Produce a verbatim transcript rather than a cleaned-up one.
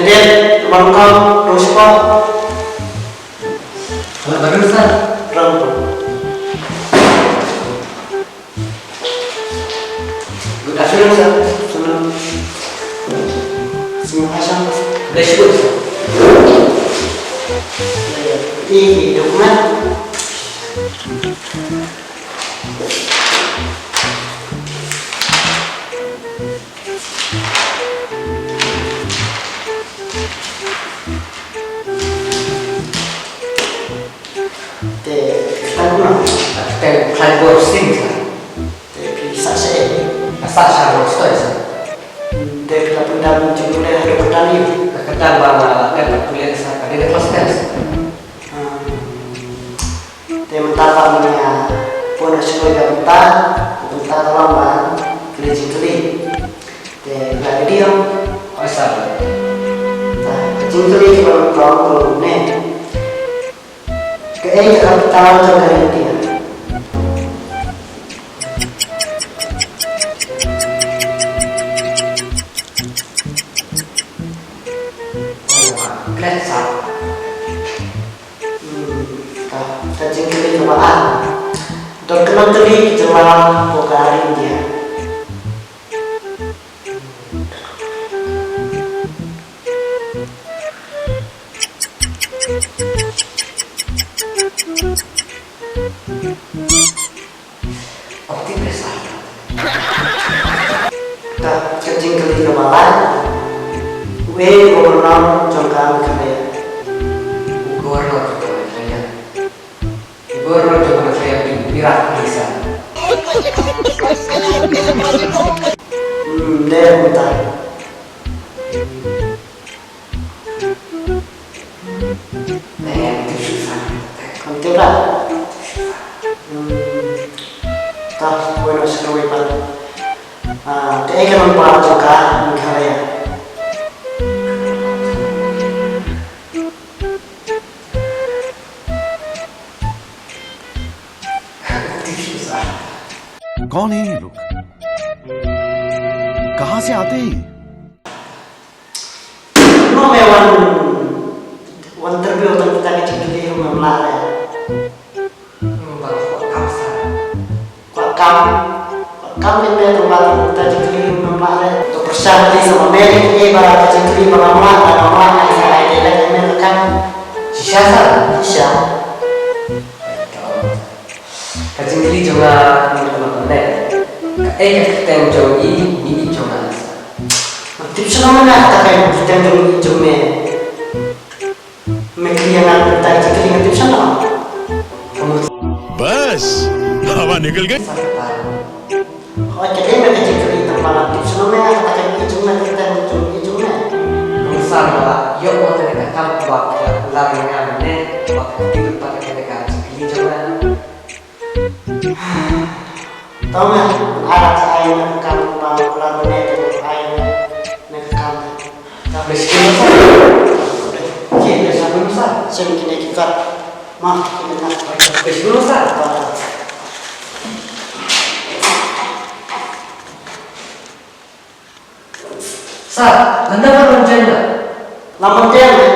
Dep, teman kau, terus kau. Kalau baru sa. Terang tu. Good afternoon, sir. Afternoon. Sino ka, sir? Bless you, sir. Ih, dokumen. Te, kyrteng kumno? Kyrteng Khlaitbor Singh, sir. Te, phi sah shaei? Nga sah sha Rostoi, sir. Hmm, te, phi la pyndap jingpule haduh katno? Ka kyrteng ba nga la dep pule, sir, ka dei na class ten, sir. Hmm. Te mynta pat mynta, pun ha shuwa ka mynta, mynta ka long ba kylli jingkylli. Te phi la ready em? Hooid sir. Te ka jingkylli kaba nyngkong ka long kumne. Kaei ka capital jong ka India? Klet sir. Hmm, ka, ka jingkylli kaba ar. Don kano tylli ki jylla hapoh ka ri India? Opti presa. Ta, ka jingkylli kaba lai. Uei u governor jong ka Meghalaya? U governor jong ka Meghalaya. U governor jong ka Meghalaya u dei u Birat Issar. Hmm, dei kumta. Em, tip shuh sir. Em, tip shuh sir. Hmm. Ta, bueno, sir, wei pat. Ah, kaei ka nongpynim jong ka Meghalaya? Tip shuh sir. कौन है ये लोग? कहाँ से आते हैं ये? Kumno me wan, wan interview tang kita ki jingkylli ruh mem lah re? Kwah kam sir. Kwah kam. Kwah kam ne me tang ba tang kita ki jingkylli ruh mem lah re? To pyrshang te sa ma me ne ki ba ki jingkylli ba ngam lah, ba ngam lah, ai sa ai te leh me ka kam. Shisha sir? Shisha. Ka jingkylli jong nga ka mut kumne. Kaei ka kyrteng jong i, i jong nga? Tip shuh noh me kata ka kyrteng jong i jong me. Me kylli ïa nga kata ka jingkylli nga tip shuh noh. Ka mut. बस, हवा निकल गई। Hooid, ka dei me ka jingkylli tang ba nga tip shuh noh me kata ka i jong me, kyrteng jong i jong me. Nusar ba la ïoh ïa kane ka kam ba ka la kular ïa nga mynne, ba ka tip ba kane ka jingkylli jong nga. Tang me, ai la ka ai me ka kam ba kular mynne, ai me ka kam. Tang me skim sa. Ki me sa, me sa. Skim kine ki kat. Ma, kine na. Me skim sa. Sir, lada ka long jen na. Lambar jen na.